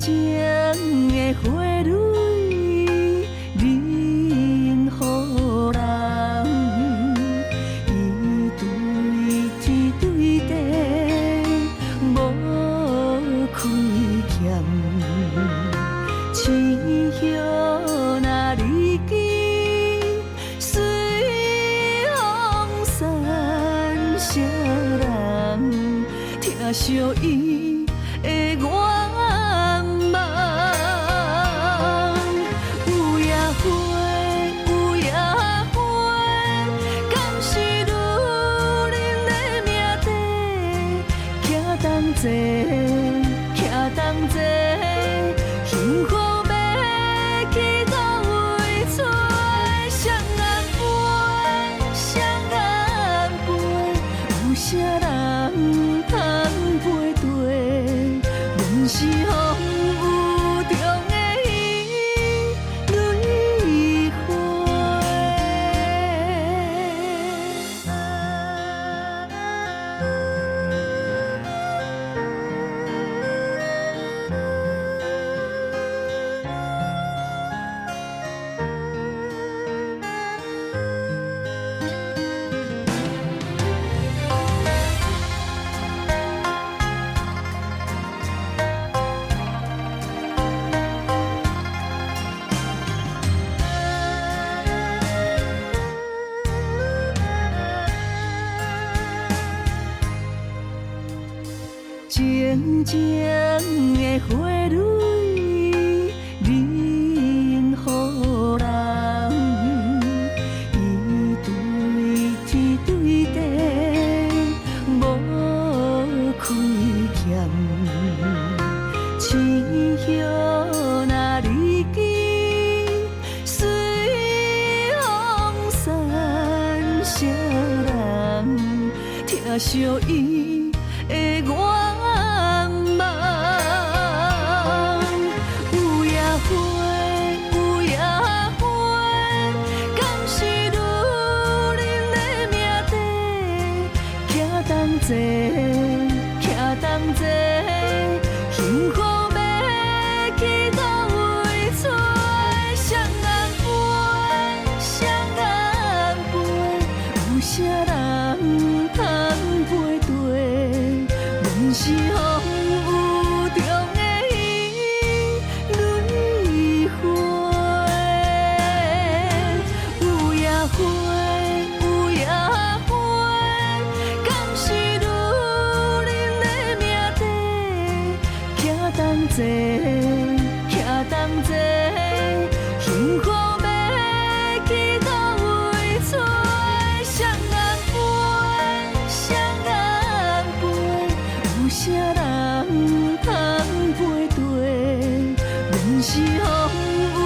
情的花蕊，恁予人，伊對天對地無虧欠。青葉若離枝，隨風散，誰人疼惜伊的願望？有野花，有野花，敢是女人的命短？徛同齊，徛同齊，幸福欲去佗位揣？雙眼飞，雙眼飛，有啥人通陪對？阮是風雨中的一蕊花。情情的花蕊，恁予人，伊對天對地無虧欠。青葉若離枝，隨風散，誰人疼惜伊的願望？有野花，有野花，敢是女人的命短？徛同齊，徛同齊，幸福欲去佗位揣？雙眼飛，雙眼飛，有啥人通陪對？阮是風雨中的一蕊花。有野花，有野花，敢是女人的命短？徛同齊，徛同齊，幸福欲去佗位揣？雙眼飛，雙眼飛，有啥人通陪對？阮是風雨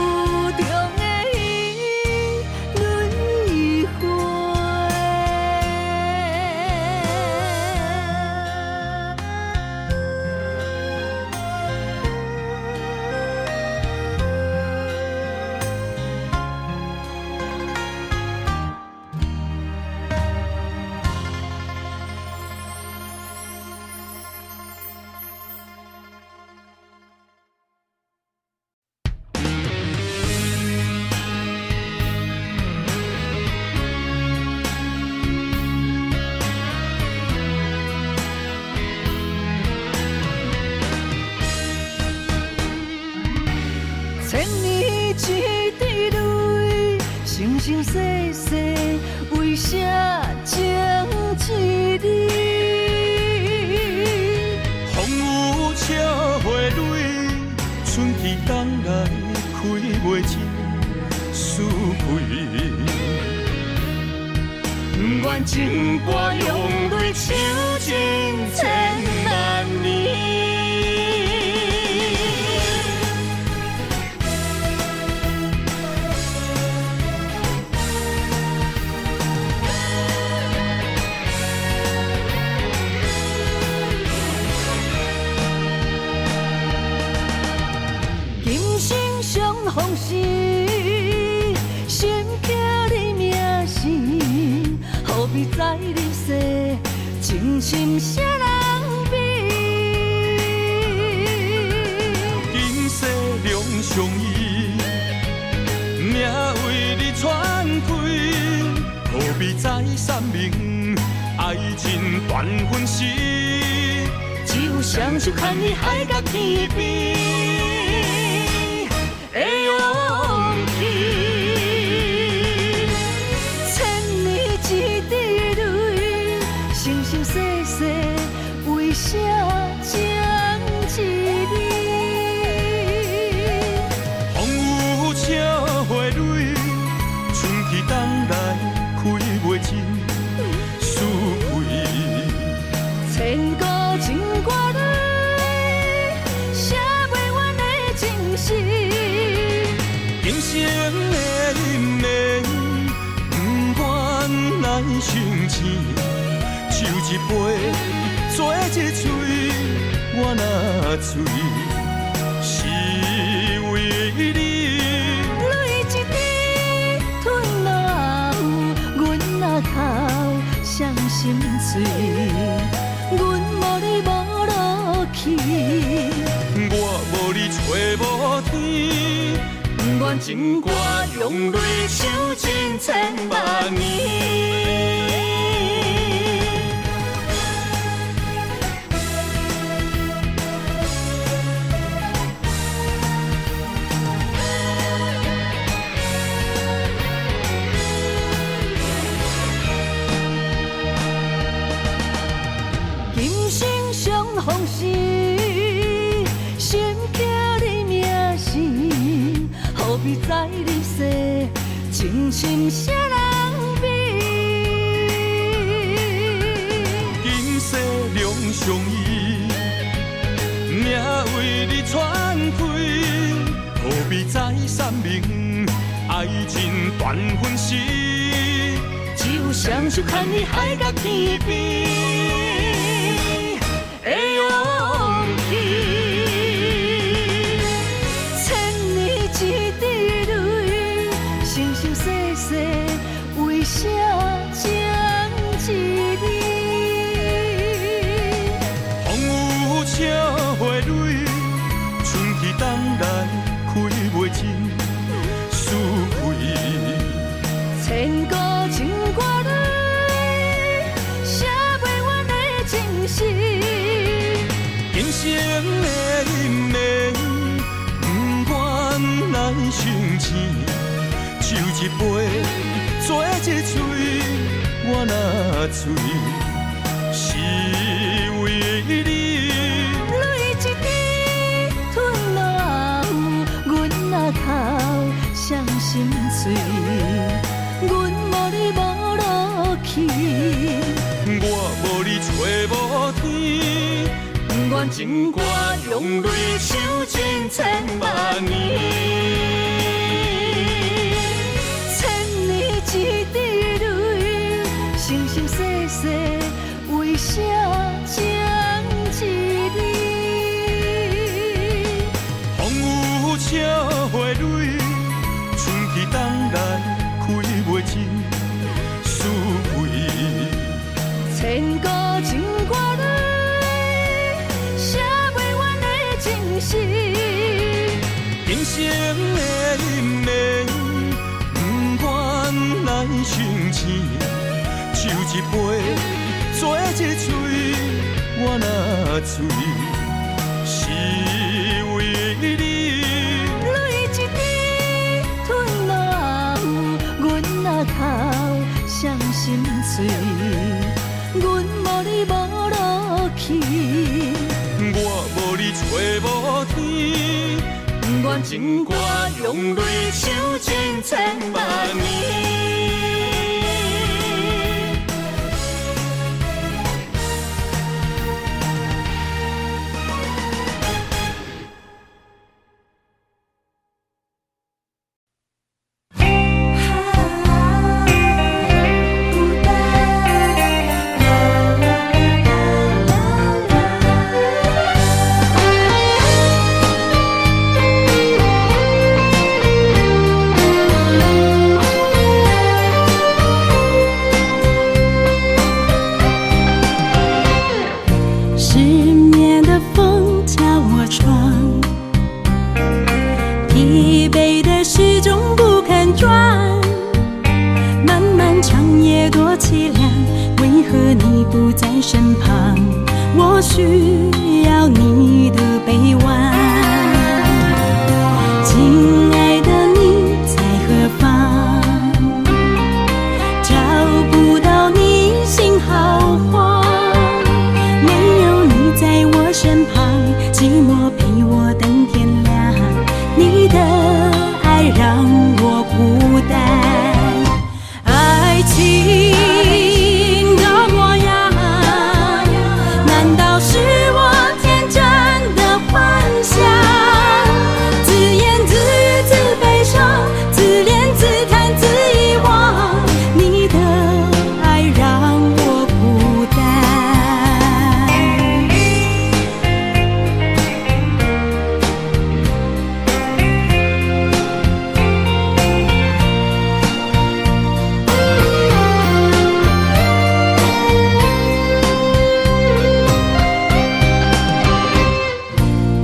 中的一蕊花。千年一滴淚，生生世世為啥情一字？風雨車花蕊，春去冬來開袂盡，思開。不願情歌用淚唱盡千萬年。今生相逢時，心刻你名字，何必在人世，情深誰人比？今傳開，何必再三明愛情斷分時，只有雙手牽你海角天邊的勇氣。千年一滴淚，生生世世為啥情一暝？風雨笑花蕊，春去冬來開袂盡，思開。千古情歌淚，寫袂完的情詩。今生的姻緣，不願來相欠，酒一杯，嘴一喙，我若醉，是為你。淚一滴吞落喉，阮若哭，誰心碎？阮無你無落去，我無你揣無天，不願情歌用淚唱盡千萬年。今生相逢時，心刻你名字，何必在離世，情深誰人比？今世兩相依，命為你傳開，何必再三明愛情斷分時，只有雙手牽你海角天邊的勇氣。千年一滴淚，生生世世為啥情一暝？風雨笑花蕊，春去冬來開袂盡，思開。千古情歌淚，寫袂完的情詩。今生的姻緣，不願來相欠，酒一杯，嘴一喙，我若醉，是為你。淚一滴吞落喉，阮若哭，誰心碎？阮無你無落去，我無你揣無天，不願情歌用淚唱盡千萬年。千年一滴淚，生生世世為啥情一暝？風雨笑花蕊，春去冬來開袂盡，思開。千古情歌淚，寫袂完的情詩。今生的姻緣，不願來相欠，酒一杯，嘴一喙，我若醉，是為你。淚一滴吞落喉，阮若哭，誰心碎？阮無你無落去，我無你揣無天，不願情歌用淚唱盡千萬年。失眠的风敲我窗，疲惫的时钟不肯转，漫長夜多淒涼，為何你不在身旁？我需要你的臂彎。親愛的你在何方？找不到你心好慌，沒有你在我身旁，寂寞陪我等天亮。你的愛讓我孤單，愛情的模樣，難道是我天真的幻想？自言自語自悲傷，自憐自嘆自遺忘，你的愛讓我孤單。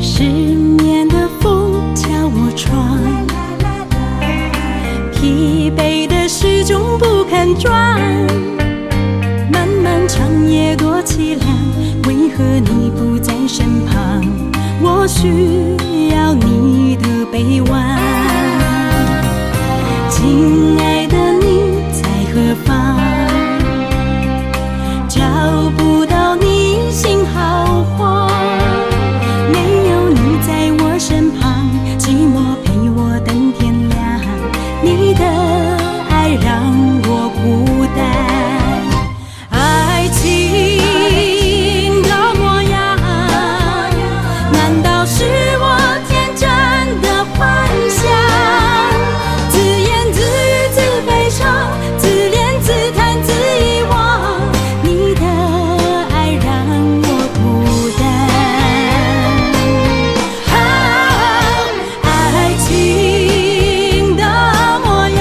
失眠的風敲我窗，疲憊的時鐘不肯轉，漫漫長夜多淒涼，為何你不在身旁？我需要你的臂彎。親愛的你在何方？找不到你心好慌，沒有你在我身旁，寂寞陪我等天亮。你的愛讓我孤單，愛情的模樣，難道是我天真的幻想？自言自語自悲傷，自憐自嘆自遺忘，你的愛讓我孤單。啊，愛情的模樣，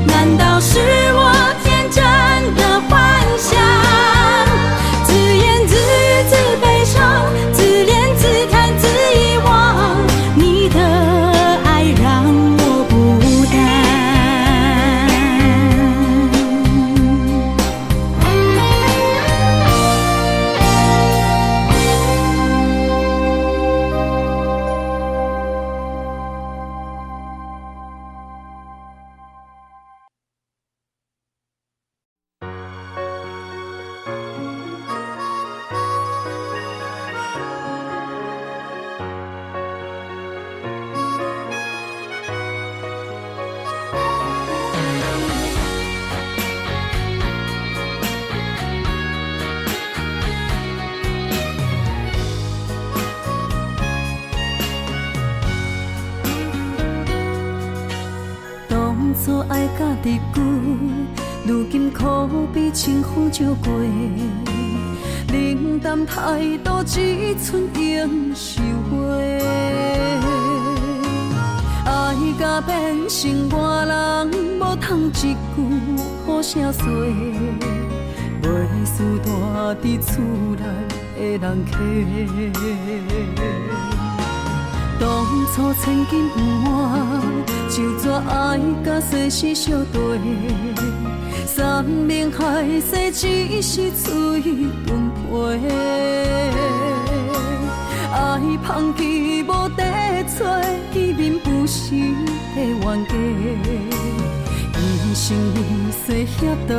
難道是我天真的幻想？自言自語自悲傷，自憐自嘆自遺忘，你的愛讓我孤單。當初愛甲日久，如今可比清風照過。冷淡態度只賰應受話，愛甲變成外人，無通一句好聲說，袂輸住佇厝內的人客。當初千金不換，就怎愛甲生死相對？山盟海誓只是嘴唇皮，愛芳期無得找，見面不是得冤家。一生一世遐長，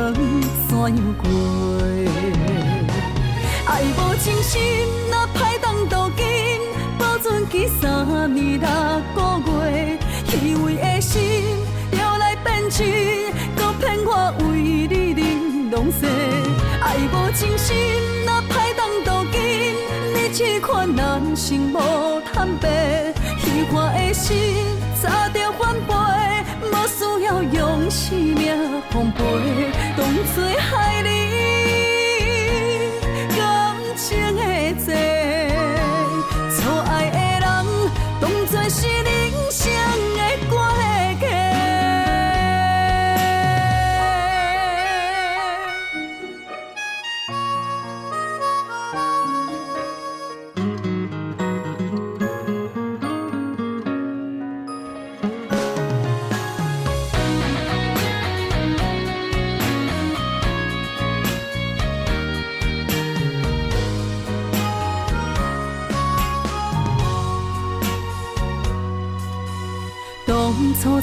怎樣過？愛無情深，若歹當鍍金，保存期3年6個月，虛偽的心著來變真，閣騙我為你玲瑯世。愛無情深，若歹當鍍金，你這款人生無坦白，虛華的心早就反背，無需要用生命奉陪，當作害你感情的債，錯愛的人當作是人生的過客。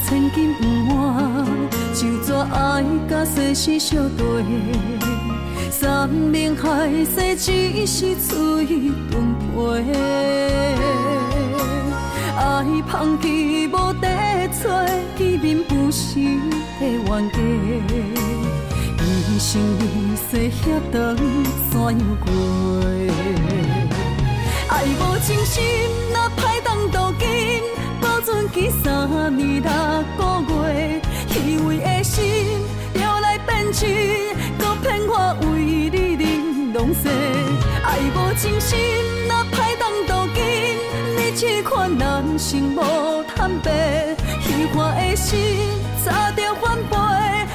千金毋換，就怎愛佮生死相綴？山盟海誓只是喙長皮，愛芳期無得找，見面不是的冤家，一生一世遐長怎樣過？愛無情深，若歹當鍍金，保存期3年6個月，虛偽的心著來變真，閣騙我為你玲瑯世。愛無情深，若歹當鍍金，你這款人生無坦白，虛華的心早就反背，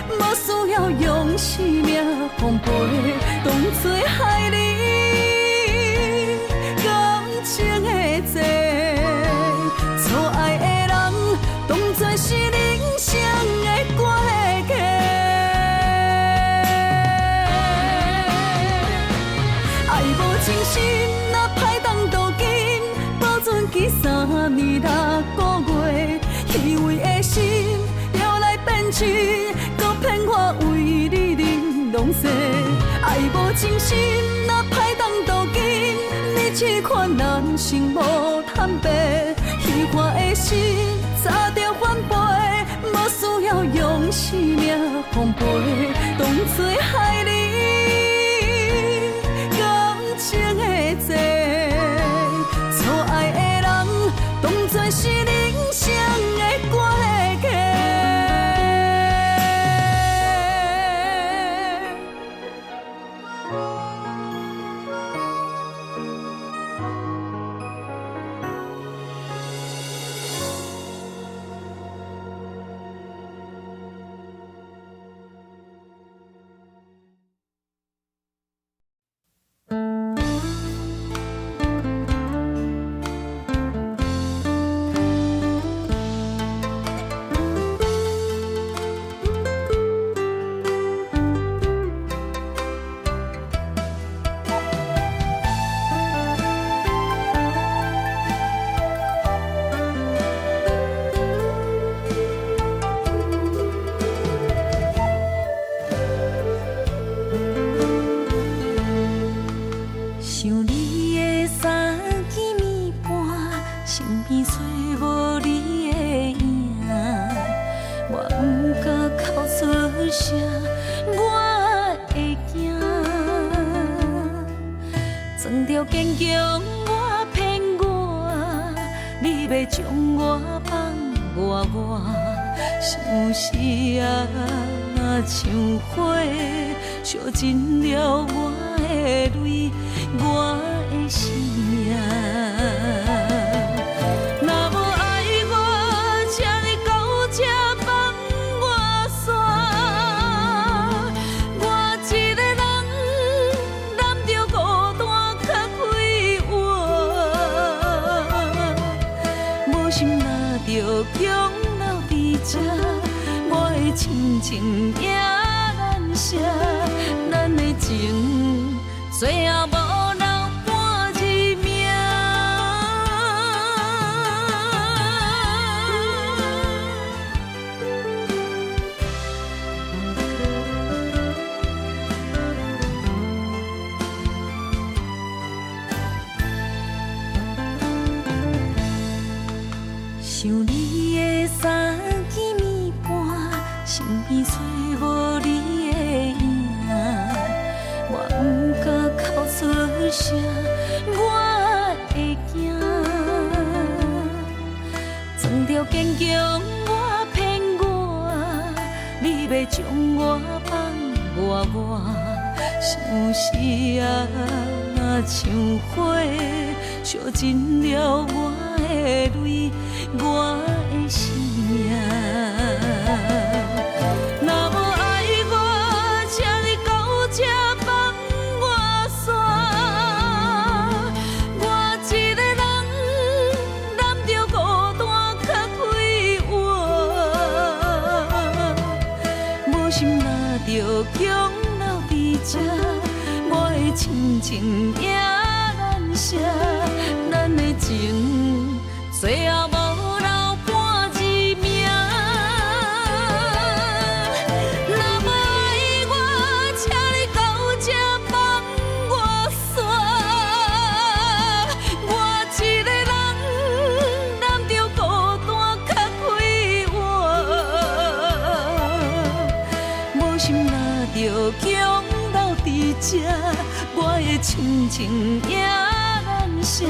無需要用生命奉陪，當作害你感情的債，錯愛的人當作是人生的過客。愛無情深，若歹當鍍金，保存期3年6個月，虛偽的心著來變真，閣騙我為你玲瑯世。愛無情深，若歹當鍍金，你這款人生無坦白，虛華的心早就反背，無需要用生命奉陪，當作害你感情的債，錯愛的人當作是人生的過客。想你的三更暝半，身邊找無你的影，我毋敢哭出聲，我會驚。装著堅強，我騙我，你欲將我放外外，相思啊，若像火，燒盡了我的淚，我的生命。若無愛我，請你到這放我煞。我一個人揽著孤單較快活，無心若著強留佇這，我的親情也難捨，咱的情最後無留半字名。想你的三更暝半，身邊找無你的影，我毋敢哭出聲，我會驚。装著堅強，我騙我，你欲將我放外外，相思啊，若像火，燒盡了我的淚，我的生命。若無愛我，請你到這放我煞。我一個人揽著孤單較快活，無心若著強留佇這，我的親情也難捨，咱的情最後無留半字名。這，我的親情也難捨。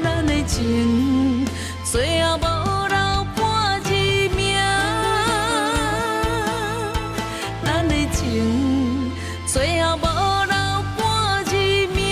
咱的情最後無留半字名，咱的情最後無留半字名。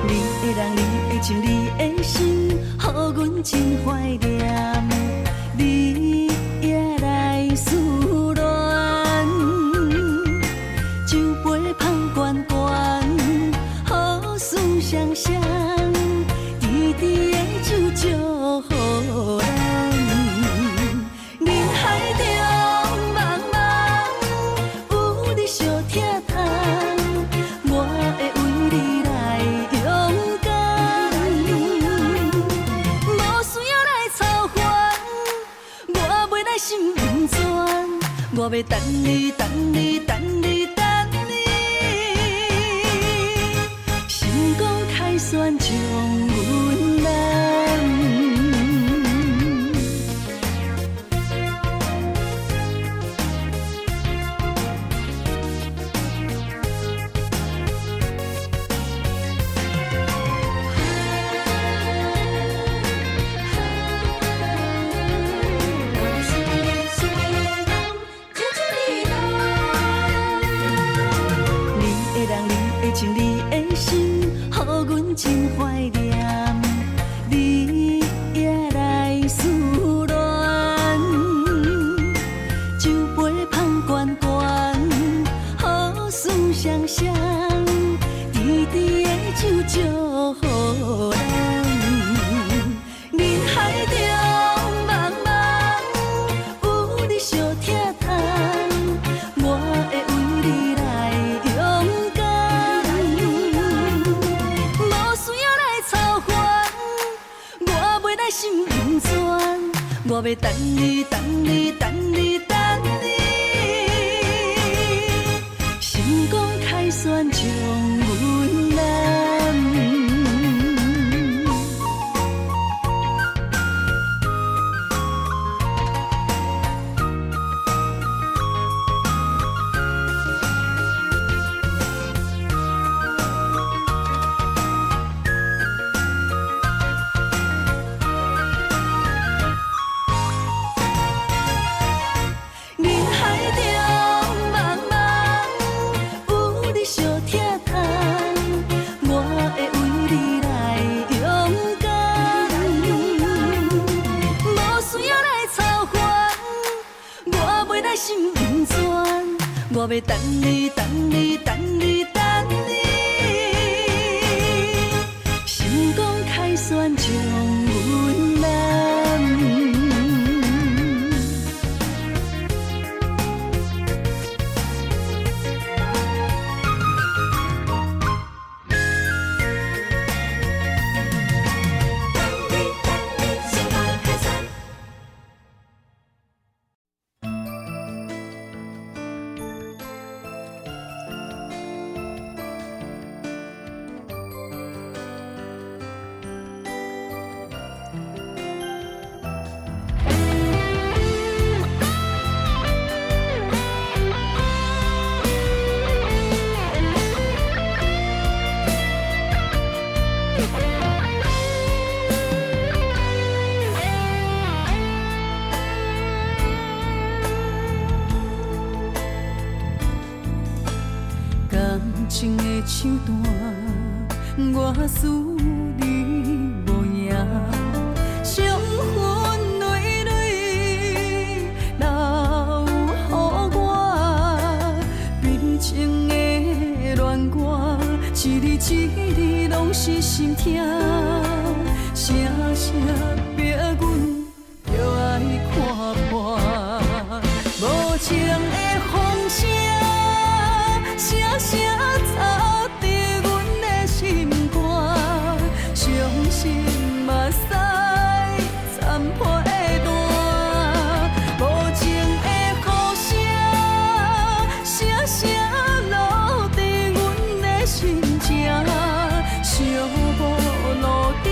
你的人，你的情，你的心，予阮真懷念。你也來思戀，酒杯芳懸懸，好事雙雙，甜甜的酒祝予咱。人海中茫茫，有你相疼痛，我會為你來勇敢。無需要來操煩，我袂來心酸，我欲等你，等你，等你，等你，成功凱旋將阮攬。你的人，你的情，你的心，予阮真懷念。你也來思戀，酒杯芳懸懸，好事雙雙，甜甜的酒祝予咱。人海中茫茫，有你相疼痛，我會為你來勇敢。無需要來操煩，我袂來心酸，我欲等你，等你，等你，等你，成功凱旋將阮攬。人海中茫茫，有你相疼痛，我會為你來勇敢。無需要來操煩，我袂來心酸，我欲等你，等你，等你，等你，成功凱旋將阮攬。等你，等你，成功凱旋。感情的手段，我輸你無贏，傷痕累累，留是心疼，聲聲逼阮著愛看破。無情的風聲，聲聲插佇阮的心肝，傷心目屎摻被單。無情的雨聲，聲聲落佇阮的心情，寂寞路頂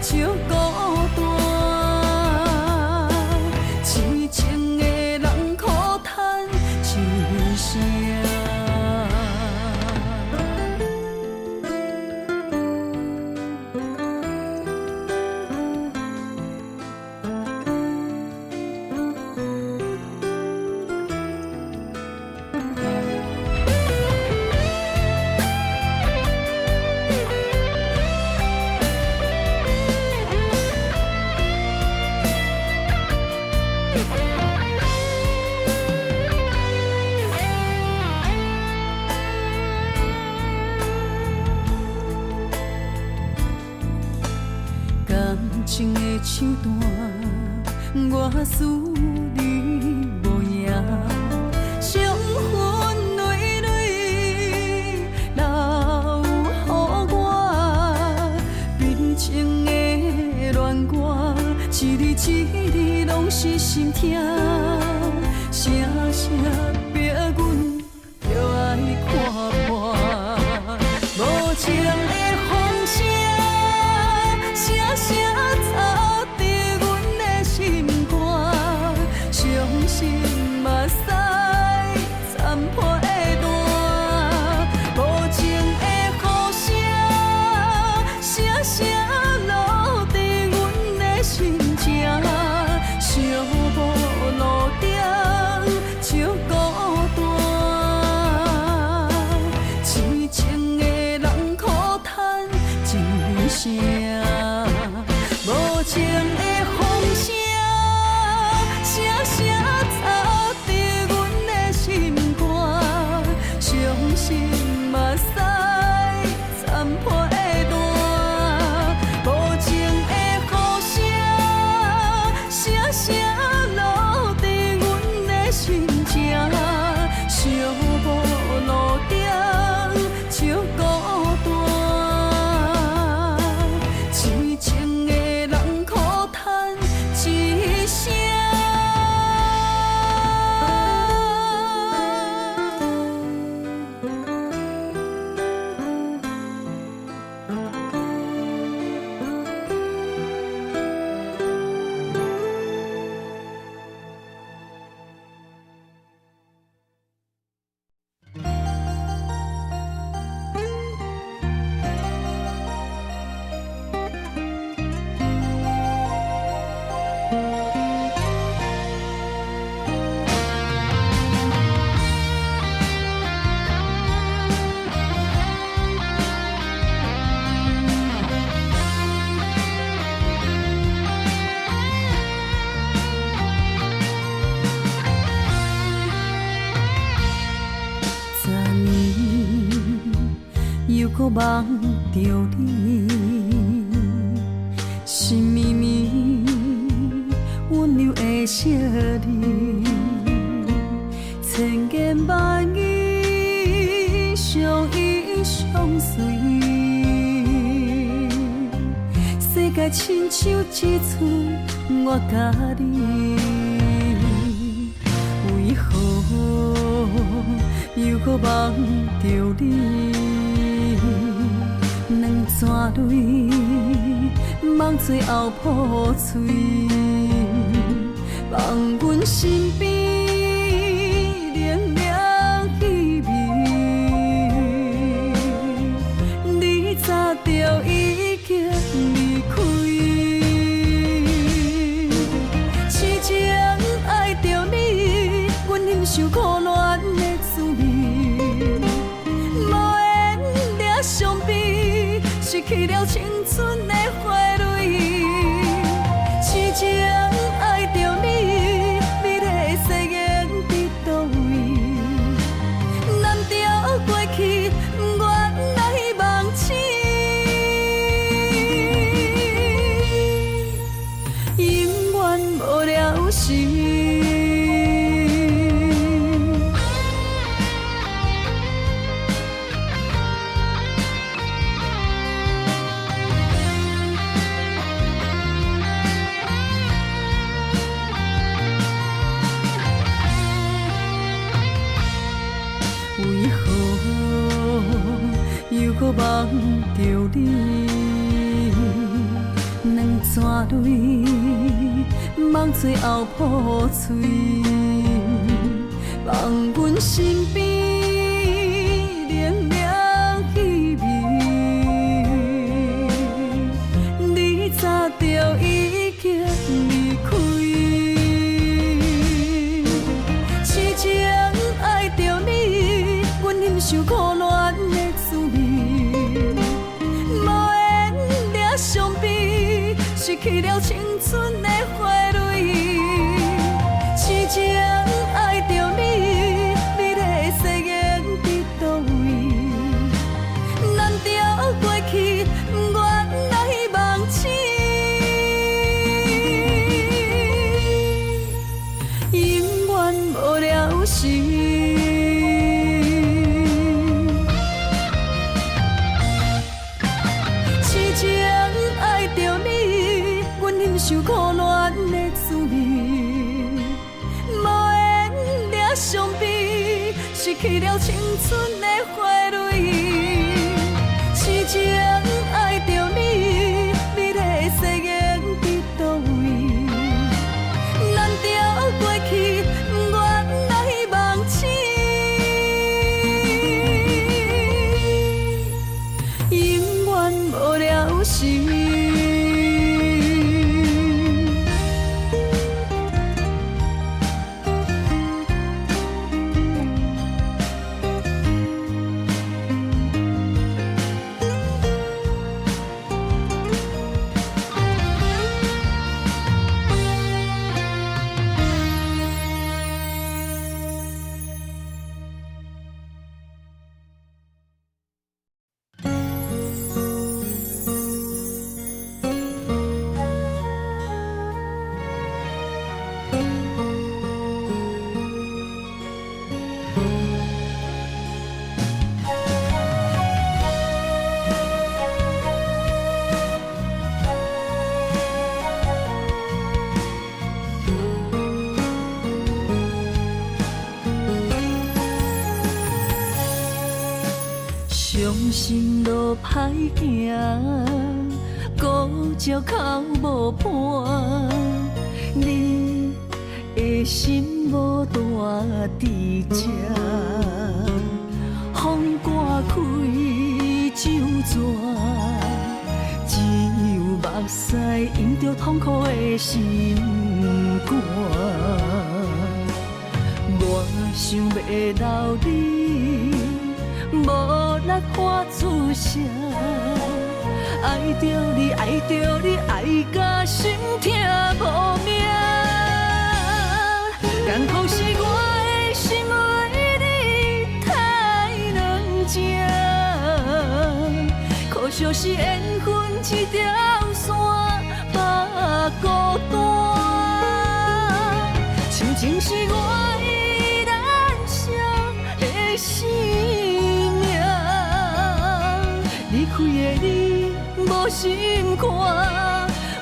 足孤單。癡情的人苦嘆一聲。感情的手段，我输你無贏，傷痕累累留予我，悲情的戀歌，一字一字攏是心疼，聲聲逼阮著愛看破。無情的風聲，聲聲插佇阮的心肝，傷心目屎摻被單。無情的雨聲，聲聲落佇阮的心情，寂寞路頂足孤單。癡情的人苦嘆一聲，無情的風聲，聲聲插佇阮的心肝，傷心目屎摻被單。無情的雨聲，聲聲落佇阮的心情，寂寞路頂足孤單。癡情的人苦嘆一聲。10年猶閣夢著你，心绵綿溫柔的惜你，千言萬語相依相隨，世界親像一出我佮你，為何猶閣夢著你？兩泉淚，夢最後破碎，放阮身邊涼涼彼味，你早就已經離開。癡情愛著你，阮忍受苦戀的滋味，無緣掠傷悲，失去了青春的花蕊。癡情愛著你，美麗的世界望著你，兩逝淚望最後破碎，望阮身邊冷冷彼味，你早就已經離開。痴情愛著你，阮忍受苦戀的滋味，無緣掠傷悲，失去了青春的花蕊。痴情愛著你，美麗的誓言佇佗位？難著過去，不願來夢醒，永遠無了時。痴情愛著你，阮忍受苦戀的滋味，無緣掠傷悲，失去了青春的花蕊。痴情愛著你，美麗的誓言佇佗位？難著過去，不願來夢醒，永遠無了時。傷心路歹行，孤照哭無伴，你的心無住佇這，風寒開酒逝，只有目屎映著痛苦的心肝。我想欲留你，無力喊出聲，愛著你，愛著你，愛甲心疼無命。艱苦是我的心為你太軟情，可惜是緣分這條線放孤單。深情是我依然寫的生命，離開的你無心肝，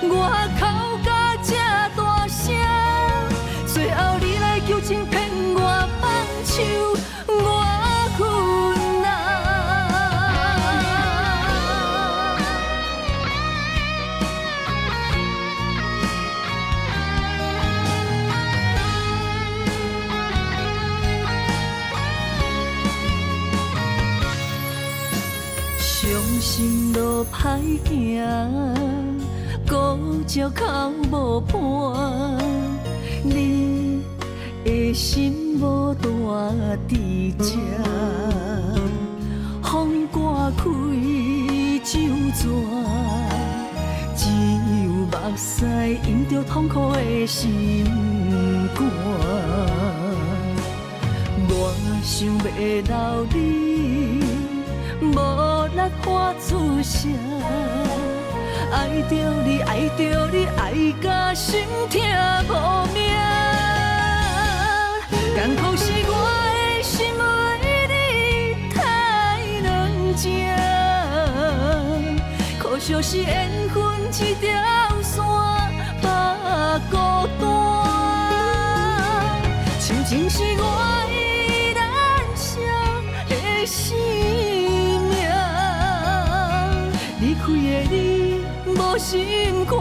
我哭甲這大聲，最後你來求情騙我放手，我困難。傷心路歹行，孤照哭無伴，你的心無住佇這，風寒開酒逝，只有目屎映著痛苦的心肝。我想欲留你，無力喊出聲，愛著你，愛著你，愛甲心疼無命。艱苦是我的心為你太軟情，可惜是緣分這條線放孤單。深情是我依然寫的生命，無心肝，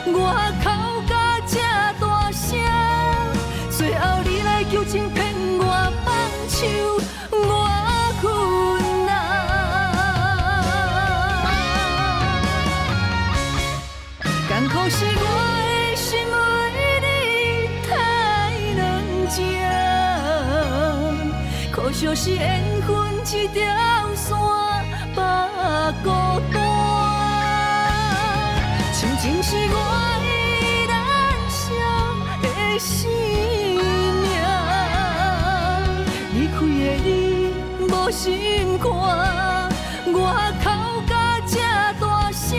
我哭甲這大聲，最後你來求情騙我放手，我困啊。艱苦是我的心為你太軟情，可惜是緣分這條線放孤單。深情是我燃燒的生命，離開的你無心肝，我哭甲這大聲，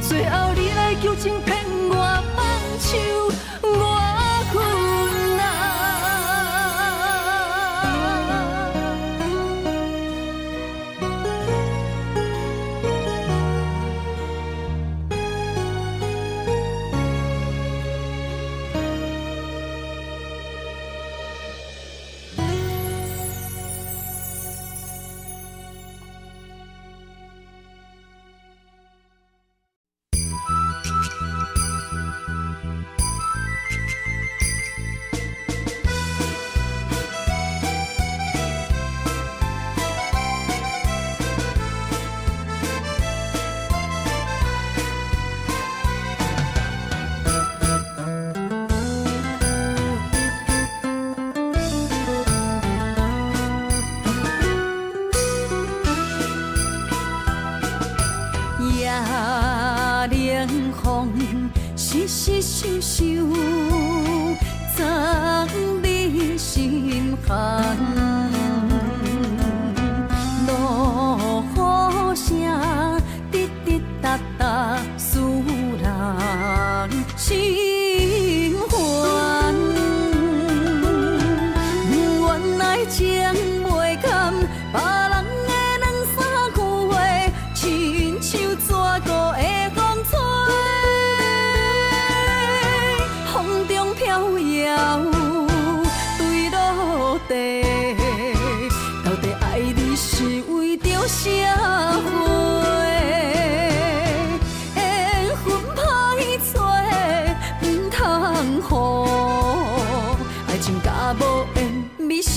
最後你來求情騙我放手，我困啊。夜涼風，淅淅溼溼，藏你心坎。落雨聲，滴滴答答，使人心煩。原來情袂堪，別人的兩三句話，親像蛇糊的風吹，風中飄搖，對落地。到底愛你是為著啥貨？緣分歹找，毋通予愛情佮無緣味相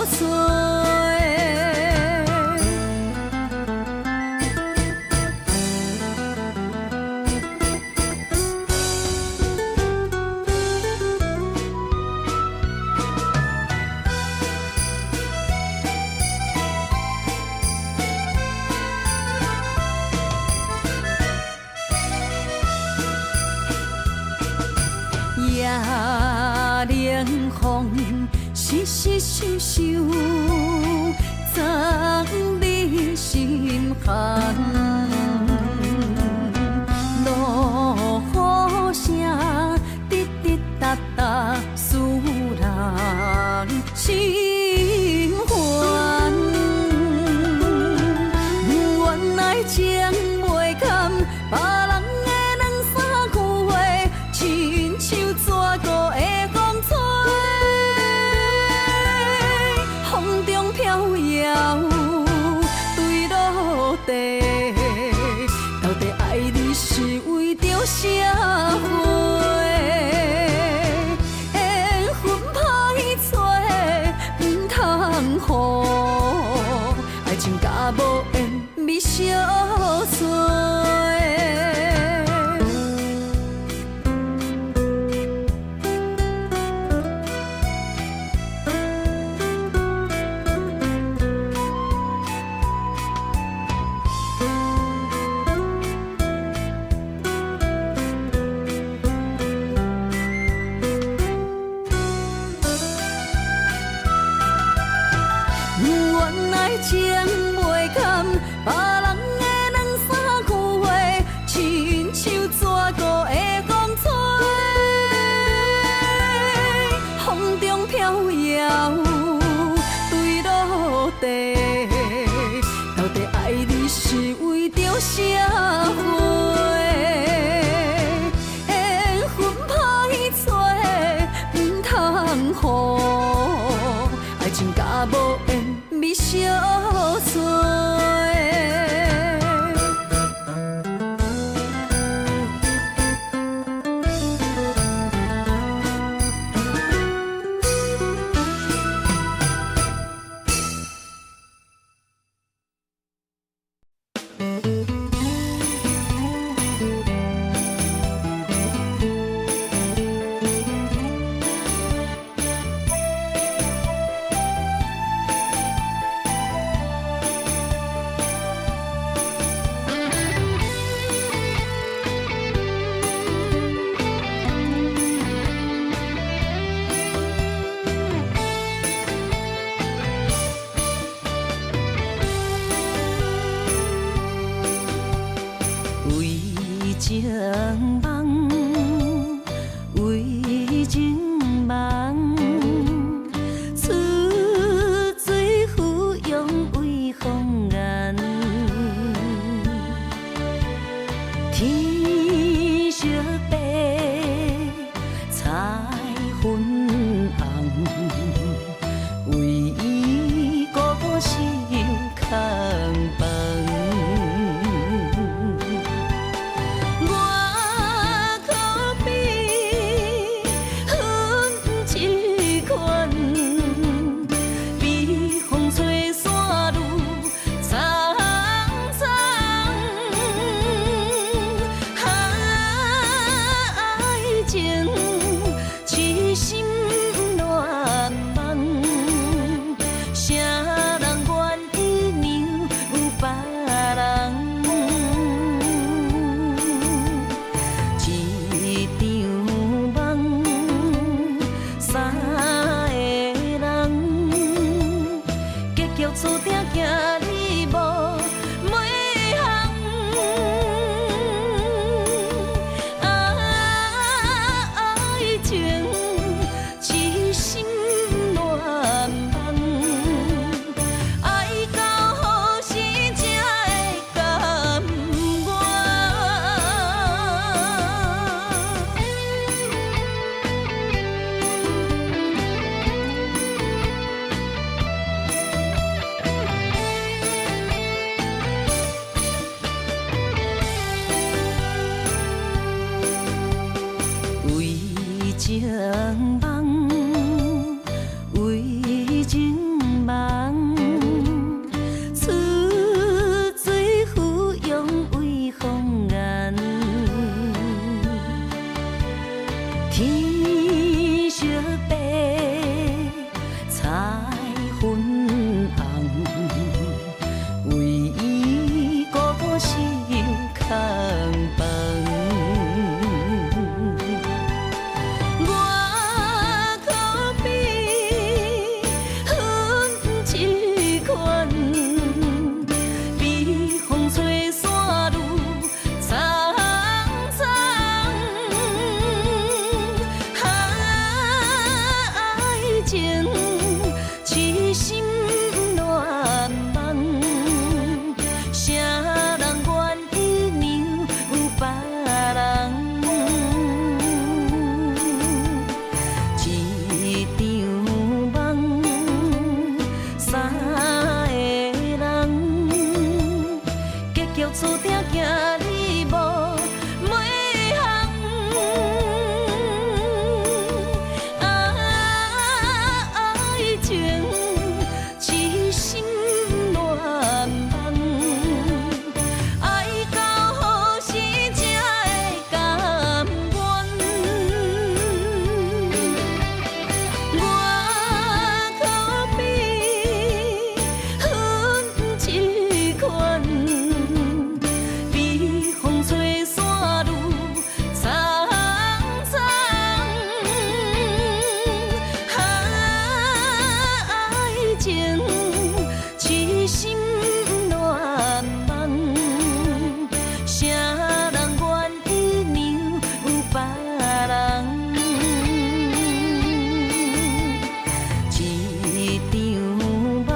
隨。夜涼風，淅淅溼溼，藏你心坎。落雨聲，滴滴答答，使人心煩。原來情袂堪，別人的兩三句話，親像蛇糊的風吹，風中飄搖，對落地。到底愛你是為著啥貨？緣分歹找，毋通予愛情佮無緣味相隨。原來情袂堪，別人的兩三句話，親像蛇糊的風吹，風中飄搖，對落地。到底愛你是為著啥貨？緣分歹找，毋通予愛情佮無緣味相隨。情夢，為情夢，出水芙蓉為紅顏。天色白，彩粉紅，為伊孤孤守空房。我可比云一款，被風吹散愈蒼蒼。愛情痴心亂夢，誰人願意讓別人？一場夢，三個人，結局注定行你無尾項。愛情痴心亂夢，愛到何時才會甘願？為情夢，為情夢，出水芙蓉為紅顏。天色白，彩粉紅，為伊孤孤守空房。我可比云一款，被風吹散愈蒼蒼。愛情痴心亂夢，誰人願意讓別人？一場夢，三個人，結局注定行你無尾項。愛情痴心亂夢，愛到何時才會甘願？我可比云一款，被風吹散愈蒼蒼。愛情痴心亂夢，誰人願意讓別人？一場夢，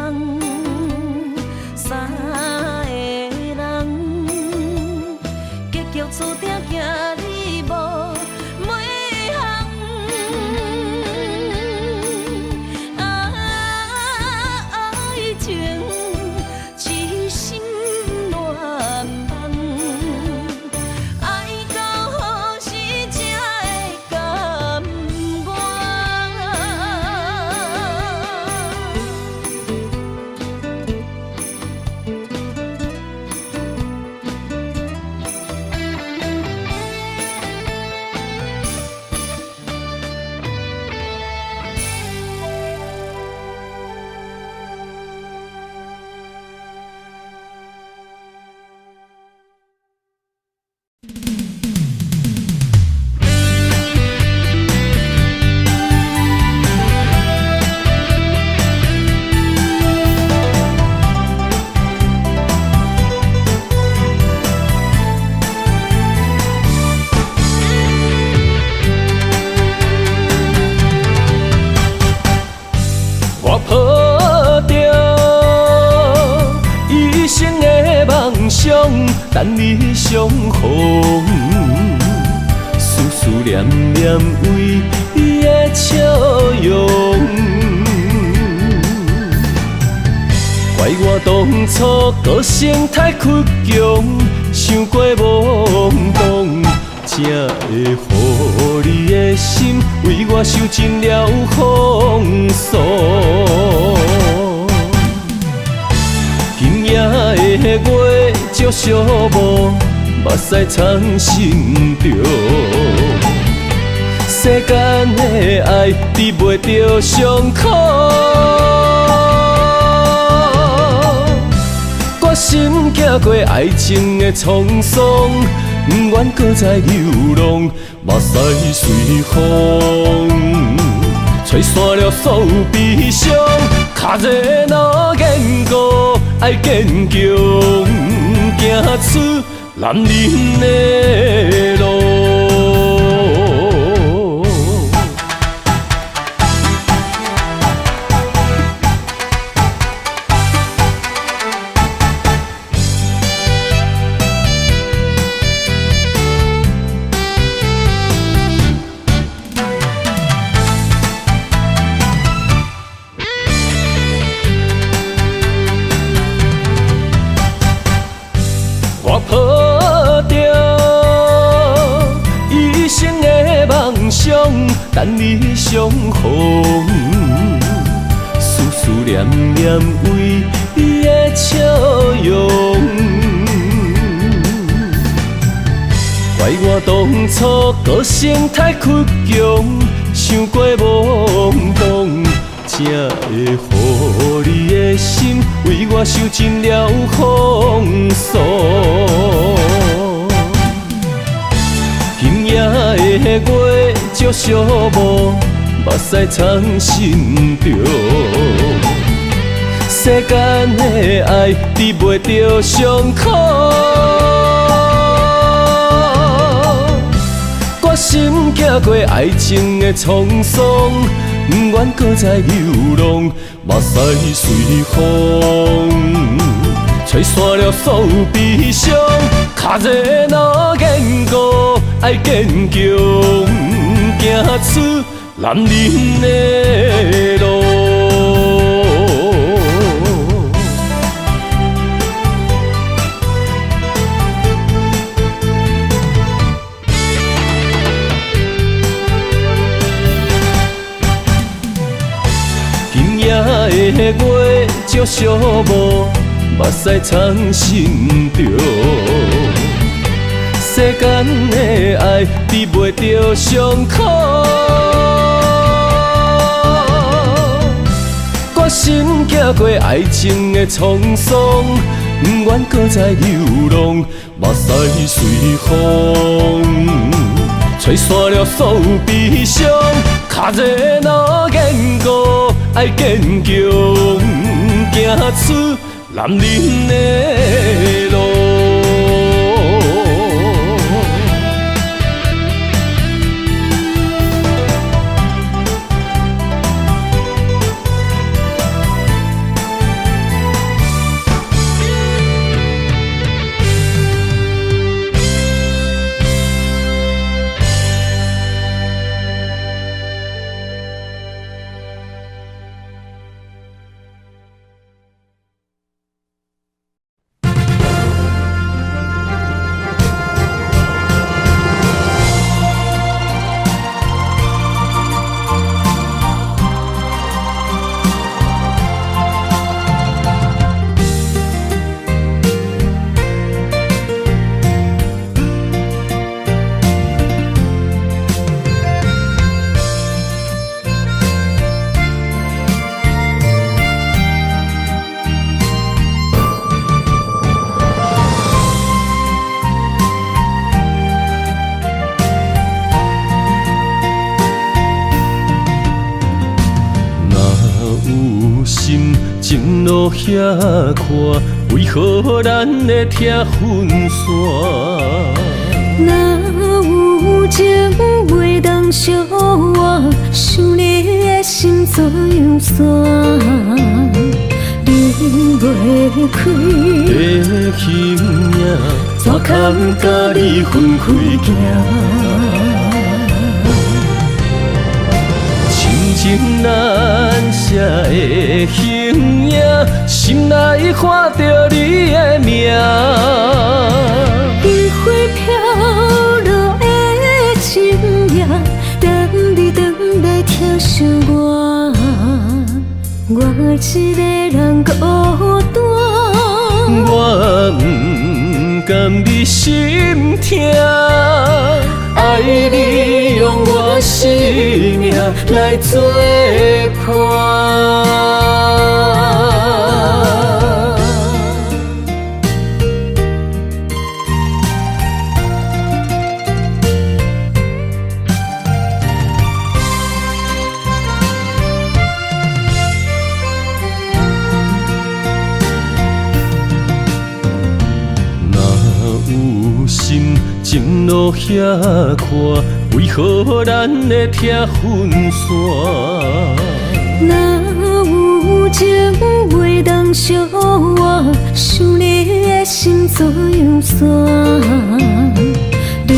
三個人，結局注定行你無尾項。愛情痴心亂夢，愛到何時才會甘願？等你相逢，思思念念为你的笑容。怪我当初个性太倔强，伤过懵懂，才会予你的心为我受尽了风霜。今夜的月照寂寞，目屎藏心中。世间的爱治袂著伤口，决心行过爱情的沧桑，不愿阁再流浪，目屎随风，吹散了所有悲伤。脚步若坚固，爱坚强，行出男人的路。我抱著一生的梦想，等你相逢，思思念念为你的笑容。怪我当初个性太倔强，伤过懵懂，才会予你的心为我受尽了风霜。今夜的月照寂寞，目屎藏心中。世间的爱治袂著伤口，决心行过爱情的沧桑，不愿阁再流浪，目屎随风，吹散了所有悲伤。脚步若坚固，爱坚强，行出男人的路。今夜的月照寂寞，目屎藏心中。世间的爱治袂著伤口，决心行过爱情的沧桑，不愿阁再流浪，目屎随风，吹散了所有悲伤。脚步若坚固，爱坚强，行出男人的路。情路遐宽，为何咱会疼分散？若有情袂当相活，想你的心怎样散？你袂開的形影，怎堪佮你分開行？深情難捨的形影，心內看著你的名。樱花飄落的深夜，等你轉來疼惜我，我一个人孤單。我毋甘你心疼，愛你用我生命來作伴。若有心情路遐闊，為何咱會拆分散？若有情袂當相活，想你的心怎樣散？離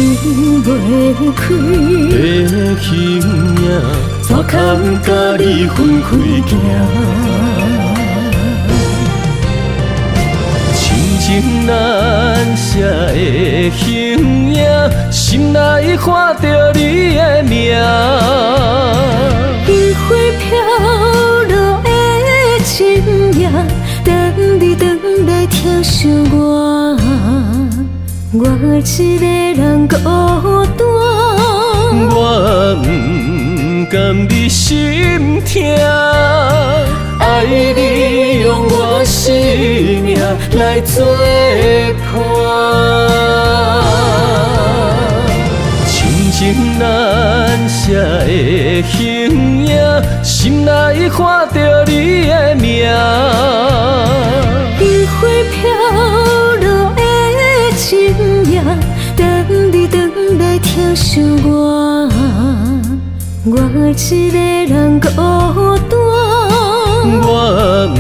袂開的形影，怎堪佮你分開行？深情難捨的形影，心內看著你的名。櫻花飄落的深夜，等你轉來疼惜我，我一個人孤單。我毋甘你心疼，愛你用我生命來作伴。深情難捨的形影，心內看著你的名。櫻花飄落的深夜，等你轉來疼惜我，我一個人孤單。我毋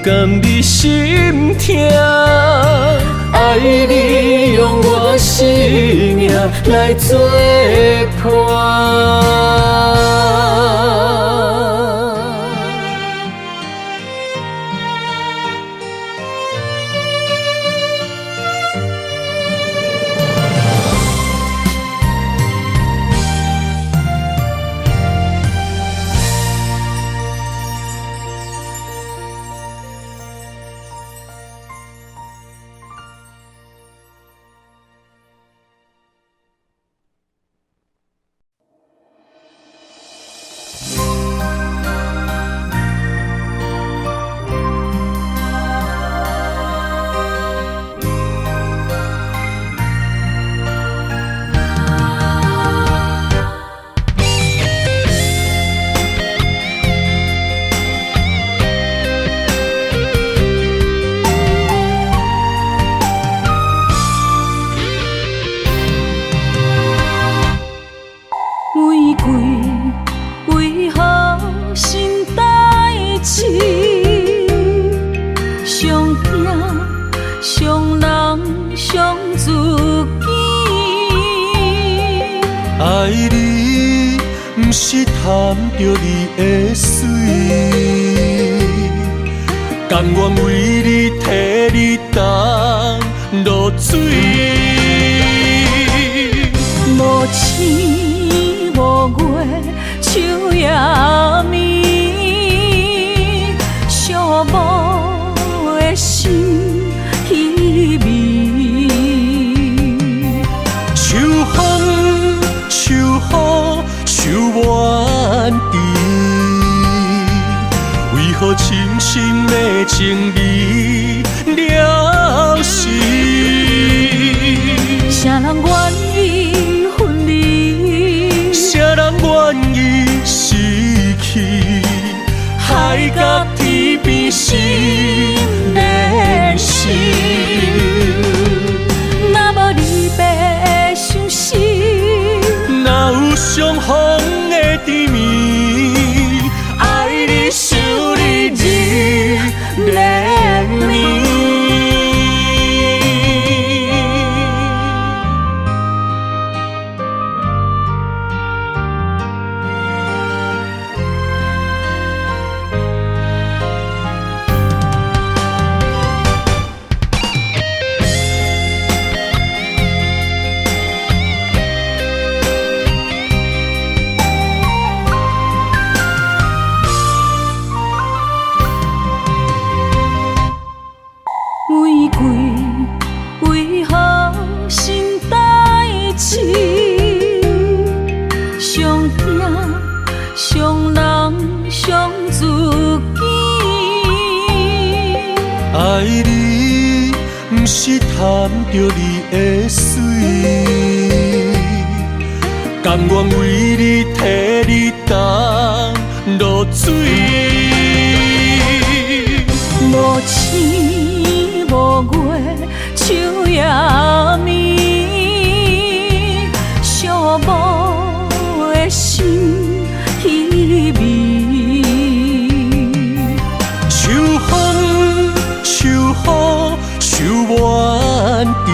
甘你心疼，愛你用我生命來作伴。玫瑰為何心代志？上驚傷人傷自己。愛你，毋是貪著你的媠，甘願為你替你擔落水。無星無月，秋夜暝，寂寞的心稀微。秋風秋雨秋怨甜，為何深深的情味了時？誰人願意分離？誰人願意失去？海角天邊心連心。若無離別的相思，若有相逢的甜蜜，愛你想你日連著你的媠，甘願為你替你担落水。無星無月，秋夜暝，寂寞的心稀微。秋風秋雨愁滿枝，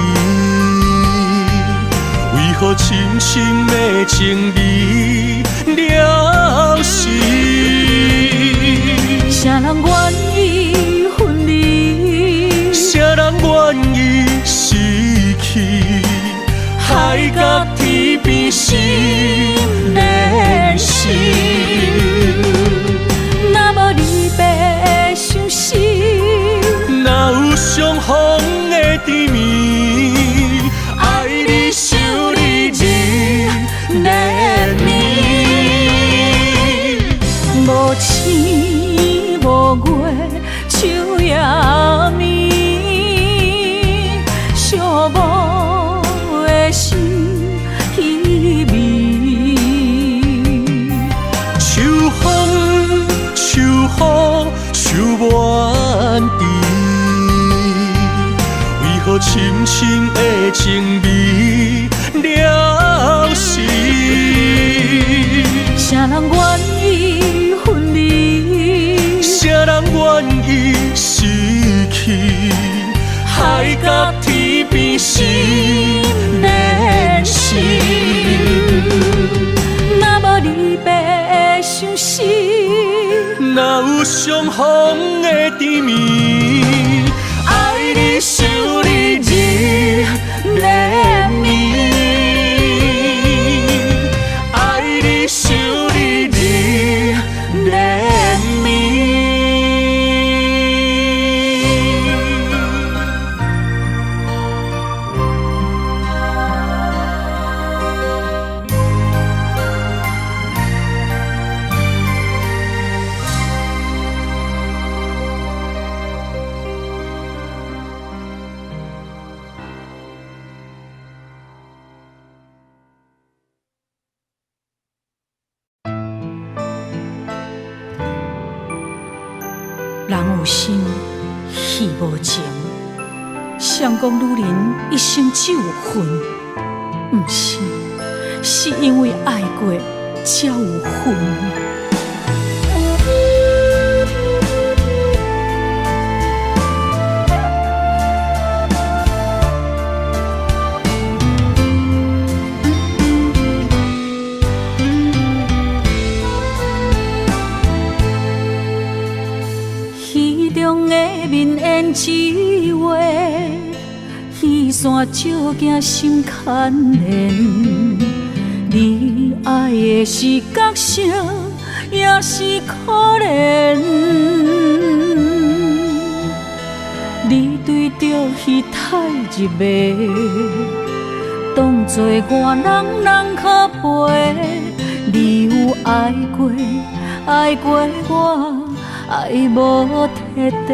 為何深深的情味了時？誰人願意分離？誰人願意失去？海角天邊心連心。若無離別的相思，哪有相逢的甜蜜？愛你想你日連暝。無星無月，秋夜暝，寂寞的心稀微。秋風秋雨愁滿枝，為何深深的情味了時？誰人願意分離？誰人願意失去？海角天邊心連心。若無離別的相思，哪有相逢的甜蜜？愛你想你日連暝，愛你想你日連暝。人有心，戲無情。誰講女人一生只有恨？毋是，是因為愛過才有恨。戲中的眠煙一畫，戲線照鏡心牽連。你愛的是角色，也是可憐。你對著戲太入迷，當作我人人可陪。你有愛過，愛過我，愛無徹底。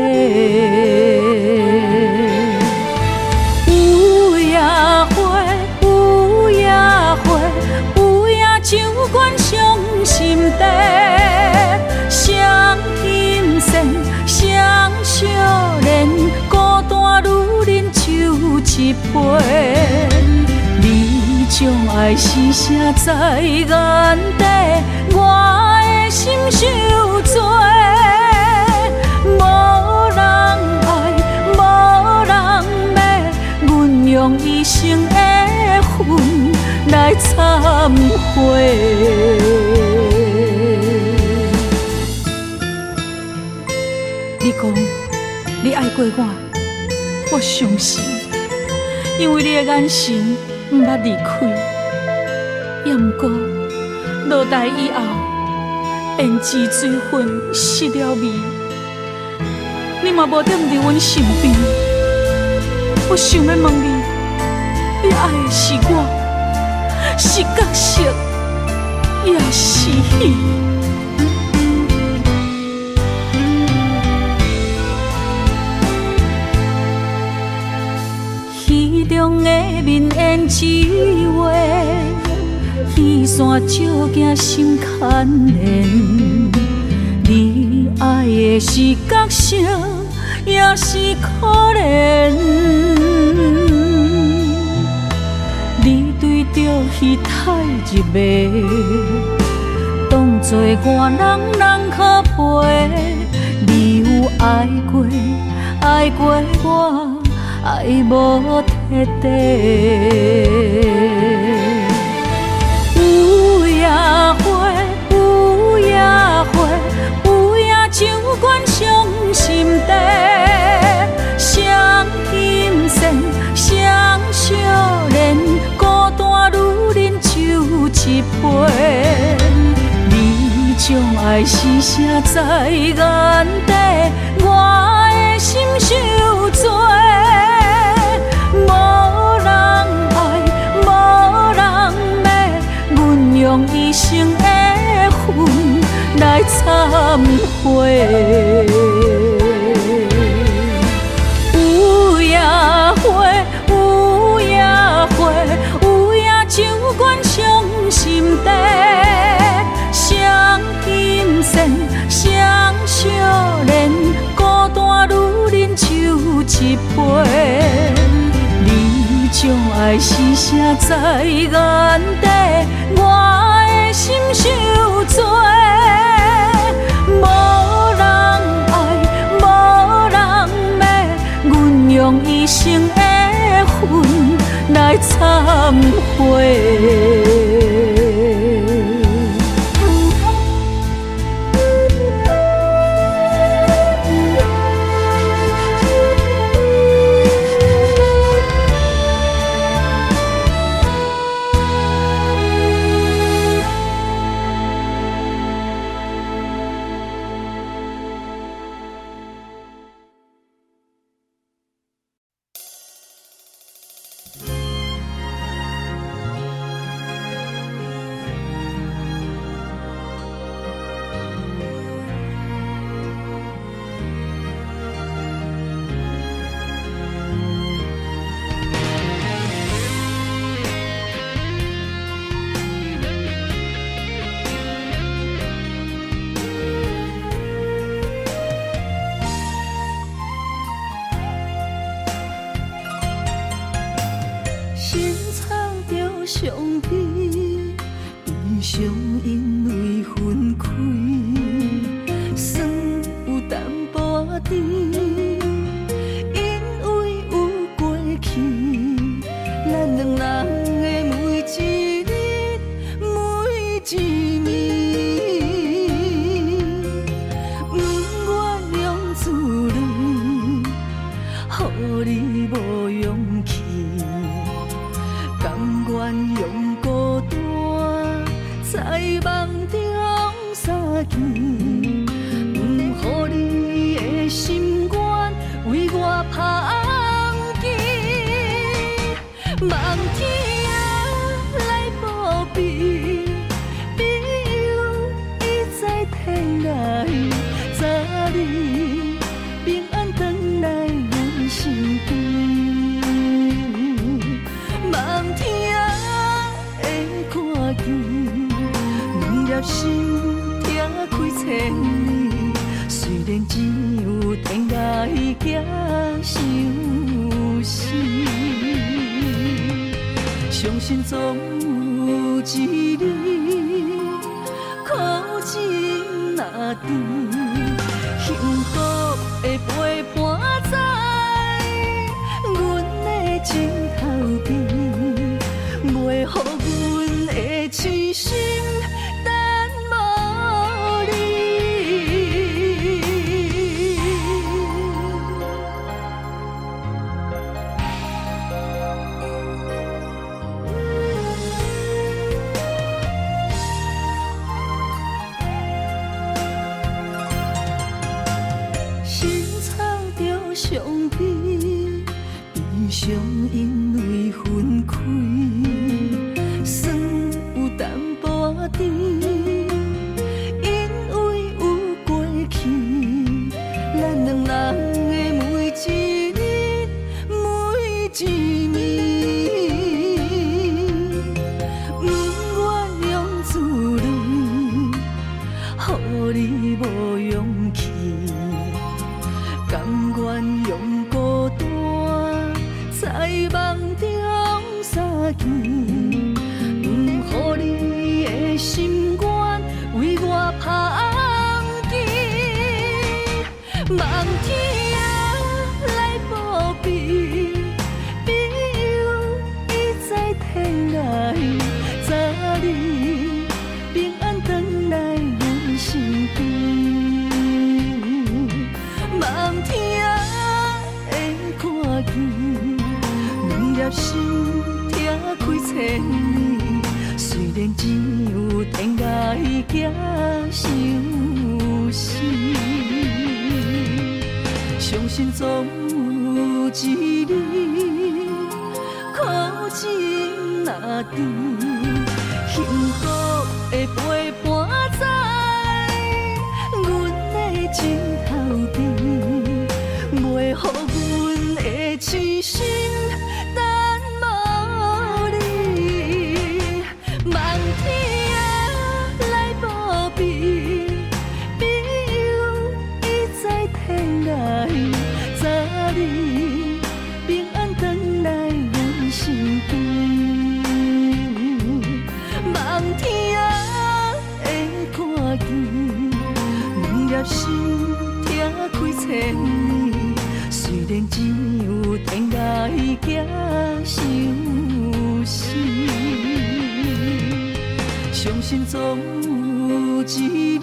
有影花，有影花，有影酒罐傷心地，雙金线，雙相連，孤單女人酒一杯。你將愛是啥在眼底，我的心受罪。無人愛，無人罵，阮用一生的恨來懺悔。你講你愛過我，我相信，因為你的眼神毋捌離開。也毋過落台以後，胭脂水粉失了味，你嘛無踮佇阮身邊。我想欲問你，你愛的是我，是角色，抑是戲？戲中恁演一话，彼线照镜心牵连。你爱的是角色，也是可怜？你对著戏太入迷，当作我人人可陪。你有爱过，爱过我，爱无彻底。有影花，有影花，有影酒馆伤心地，双金线，双相连，孤单女人酒一杯。你将爱是啥在眼底，我的心受罪。无人爱，无人骂，阮用一生的恨来忏悔。有影花，有影花，有影酒馆伤心地，双金线，双相连，孤单女人酒一杯。你将爱是啥在眼底，我的心受罪。无人爱，无人骂，阮用一生的恨来忏悔。心藏著伤悲，悲伤因为分开，酸有淡薄仔甜，因为有过去，咱两人的每一日，每一暝，不愿用自泪，予你无勇气。甘愿用孤单在梦中相见，不予你的心愿为我拍红旗。望天来保庇，庇佑伊在天涯，早日平安转来阮身边。望天会看见，两粒心痛开千里。虽然只有天涯寄相思，相信总有一日，苦情若甜，幸福会陪伴在阮的枕头边，袂予阮的痴心等无你。心藏著伤悲，悲伤因为分开，然只有天涯寄相思，相信總有一日，苦情若甜，幸福會陪伴在阮的枕頭邊，袂予阮的痴心等無你。望天仔來保庇，庇佑伊在天涯，早日平安轉來阮身邊。望天仔會看見，兩粒心疼開千年。雖然只有天涯寄相思，相信總有一日，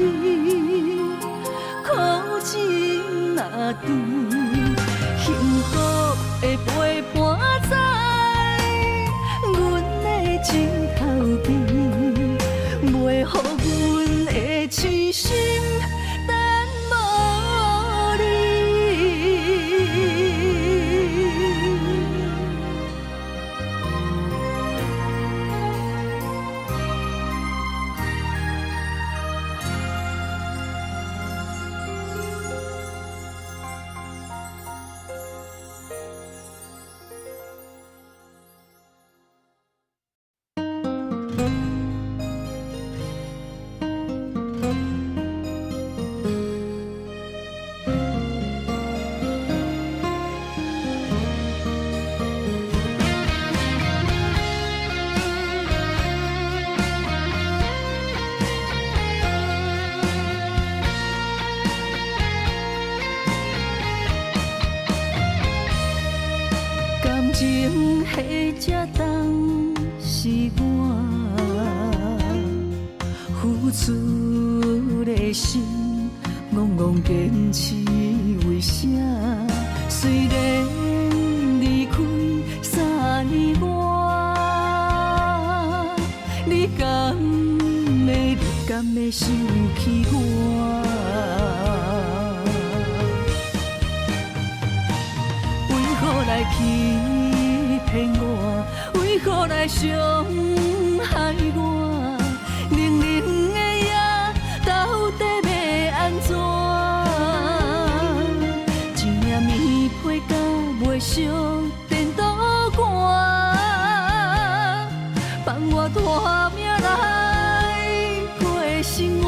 苦情若甜，幸福會陪伴在阮的枕頭邊，袂予阮的痴心等無你。感情彼這重是我付出的心，戆戆堅持為啥？雖然離開3年外，你敢會想起我？為何來欺騙我？為何來傷害我？冷冷的夜，到底欲按怎？一領棉被佮袂惜電肚寒，放我拖命來過生活。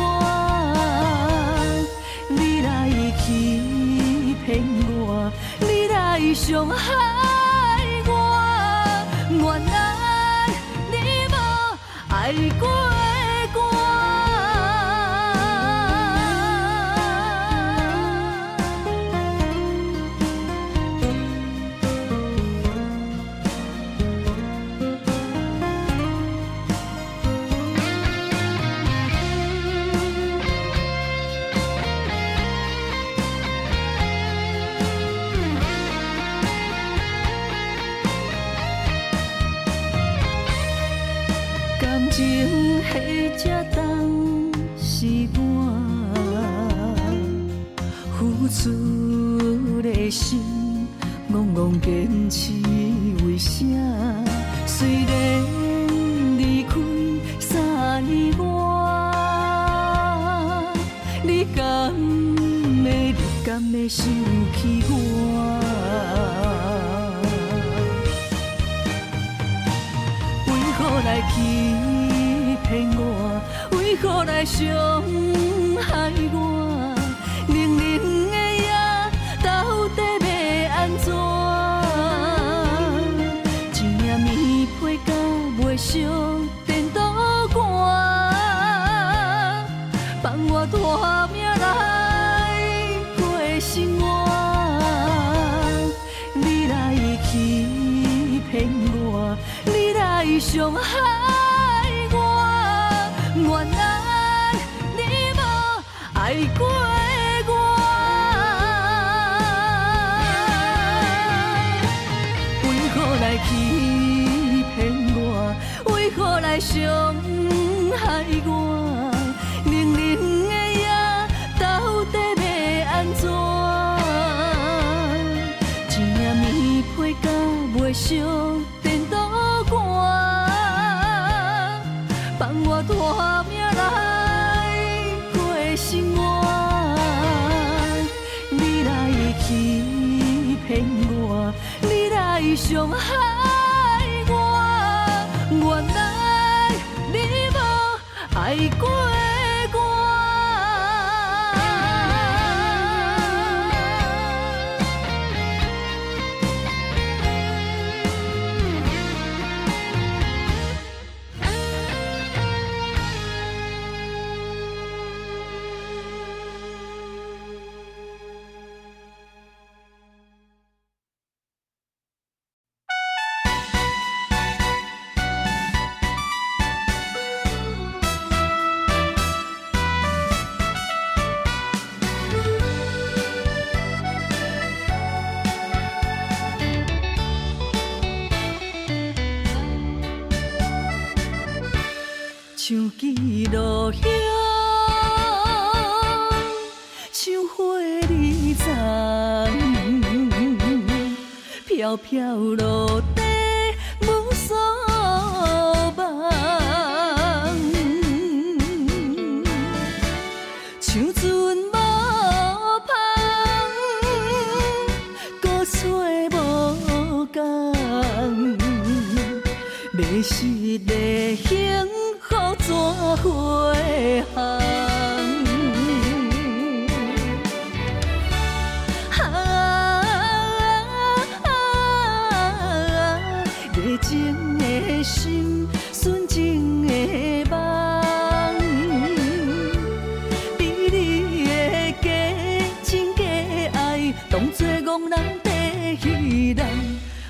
你來欺騙我，你來傷害我，原來你無愛過我。感情彼這重是我付出的心，戆戆堅持為啥？雖然離開3年外，你敢會想起我？為何來欺騙我？為何來傷害我？冷冷的夜，到底欲按怎？一領棉被佮袂惜電肚寒，放我拖命來過生活。你來欺騙我，你來傷害我，原來你無愛過我。為何來欺騙我？為何來傷害我，冷冷的夜到底欲按怎？一领棉被敢袂烧电肚寒，放我拖命来过生活。你來欺騙我，你來傷害我，原來你無愛過我。像記落葉，像花裡残，飄飄落地無所望。像船無帆，孤找無共，迷失的幸福怎飛航？啊，熱情的心，純情的夢，美麗的假情假愛，當作戇人地彼人，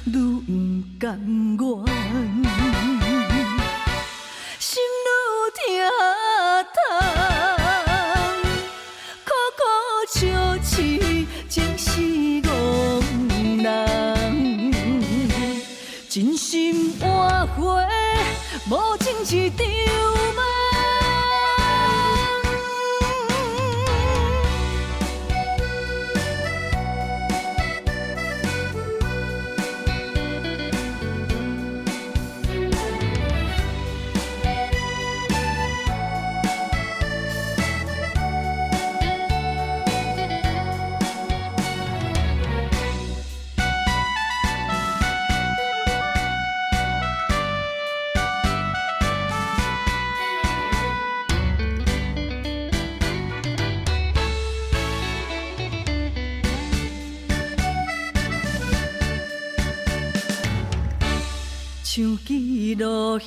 愈毋甘願。心愈疼痛，苦苦相飼，情是戇人，真心換花，無情一場夢。像記落葉，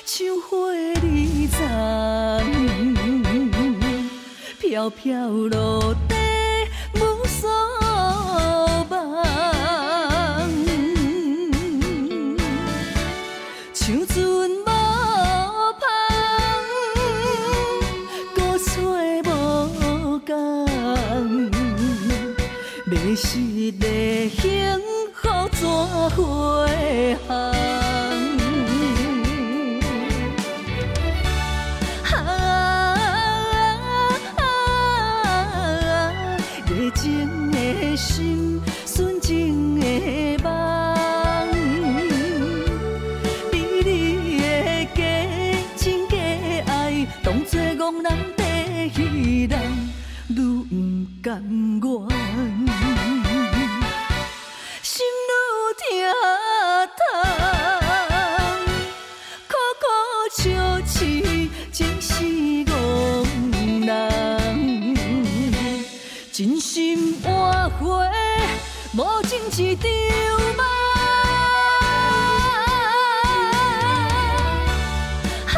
像花裡残，飄飄落地無所望。像船無帆，孤找無共，迷失的幸福怎飛航？啊，熱情的心，純情的夢，美麗的假情假愛，當作戇人地彼人，愈毋甘願。心愈疼痛，苦苦相飼，情是戇人，真心換花，無情一場夢。啊，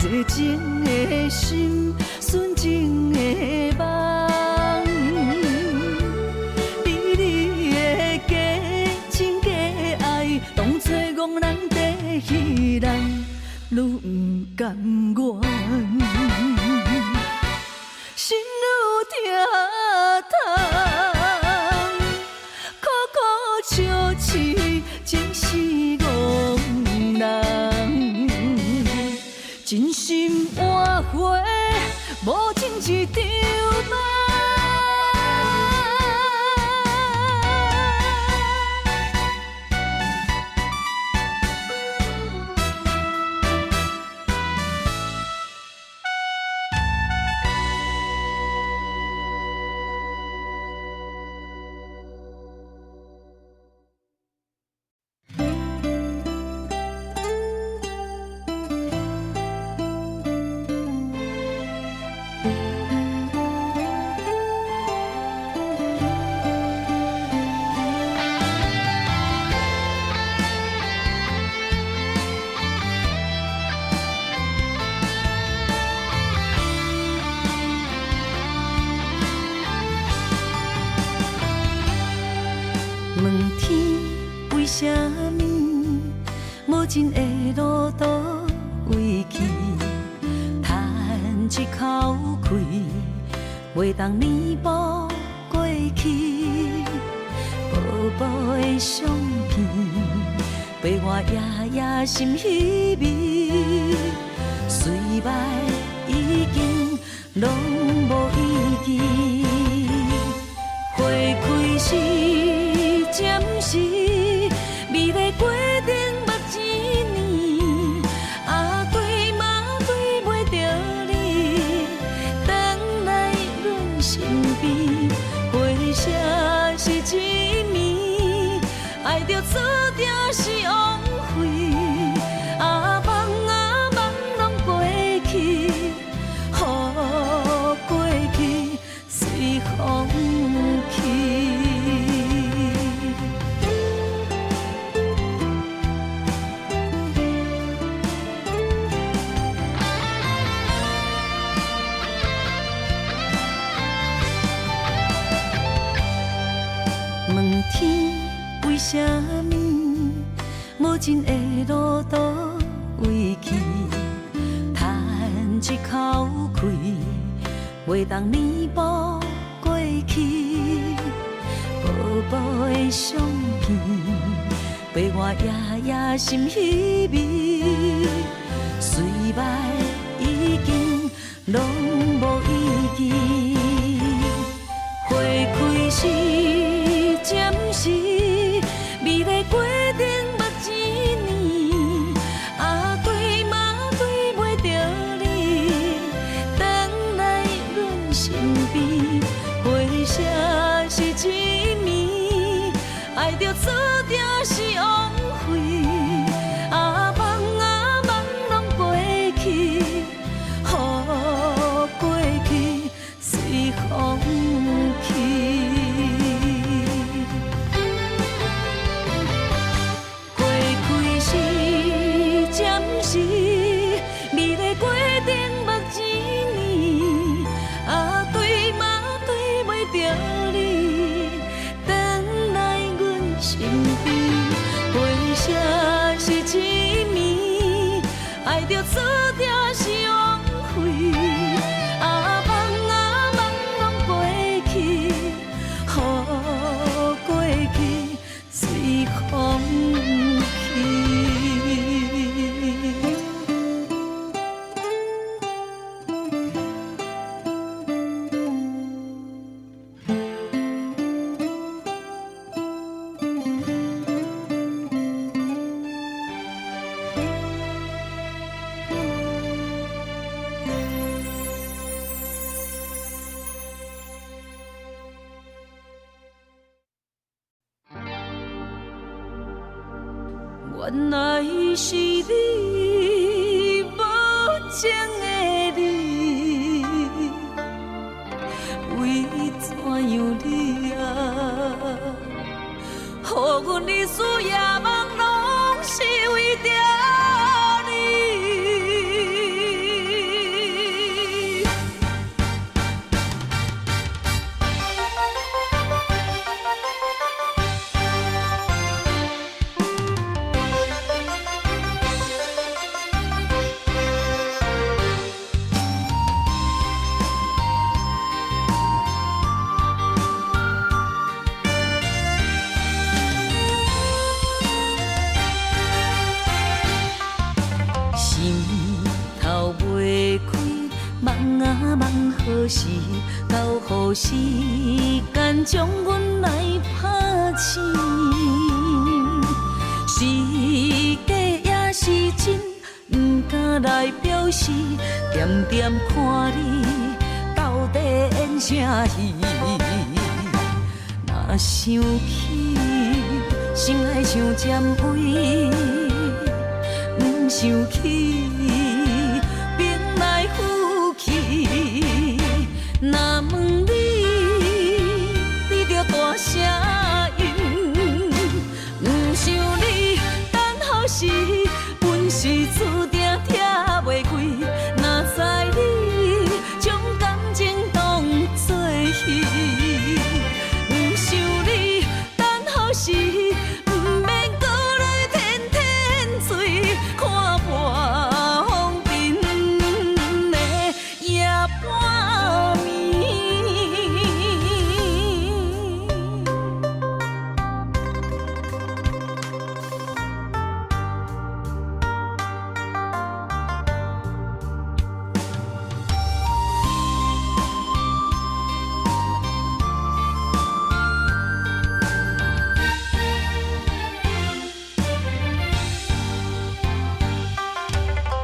熱情的心，純情的夢，美麗的假情假愛，當作戇人地彼人，愈毋甘願。心愈疼痛，苦苦相飼，痴，真是戇人。真心換花，無情一場夢。問天為啥物無情的路佗位去？嘆一口氣，袂當彌補過去。薄薄的相片，陪我夜夜心稀微。雖歹已經攏無意義，花開時。暫時美麗過頂目一年，啊對嘛對袂著你，轉來阮身邊，花謝是一暝，愛著注定是枉費，啊夢啊夢攏過去，予過去隨風去。問天為啥物無情的路佗位去？嘆一口氣，袂當彌補過去。薄薄的相片，陪我夜夜心稀微。雖歹已經攏無意義，花開時。暫時美麗過頂目一年，啊對嘛對袂著你，轉來阮身邊，花謝是一暝，愛著注定是枉費，啊夢啊夢攏過去，予過去隨風去。花開時，暫時美麗過頂目一年，啊對嘛對袂著你，轉來阮身邊，花謝是一暝，愛著注定是枉費，啊夢啊夢攏過去，予過去隨風去。原來是你無情的你，為怎樣你啊，予阮日思夜夢攏是為著你。予時間將阮來拍醒。是假也是真，毋敢來表示，恬恬看你到底演啥戲。若想起，心內像占位；毋想起，冰來浮去。若問你，你著大聲應。毋想你，等予時，阮是注定拆袂開。哪知你將感情當做戲，毋想你，等予時，毋免閣來天天醉，看破風塵的夜半暝。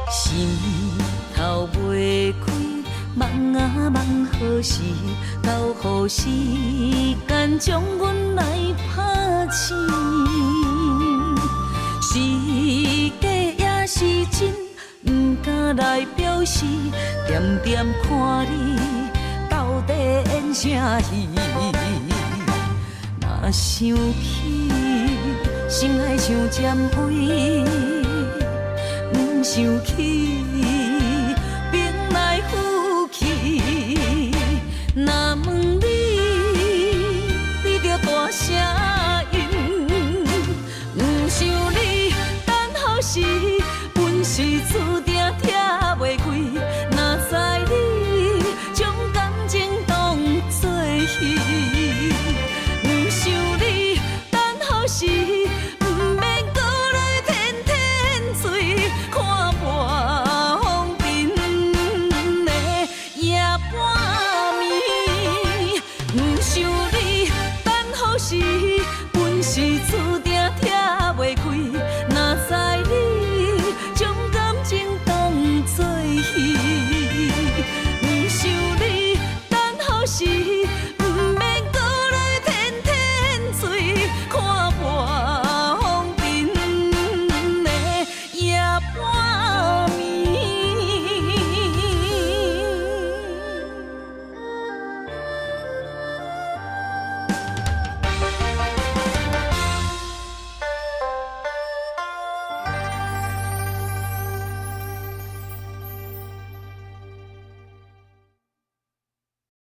心頭袂開，夢啊夢何時？交予時間將阮來拍醒。是假也是真，毋敢來表示，恬恬看你到底演啥戲。若想起，心內像占位；毋想起，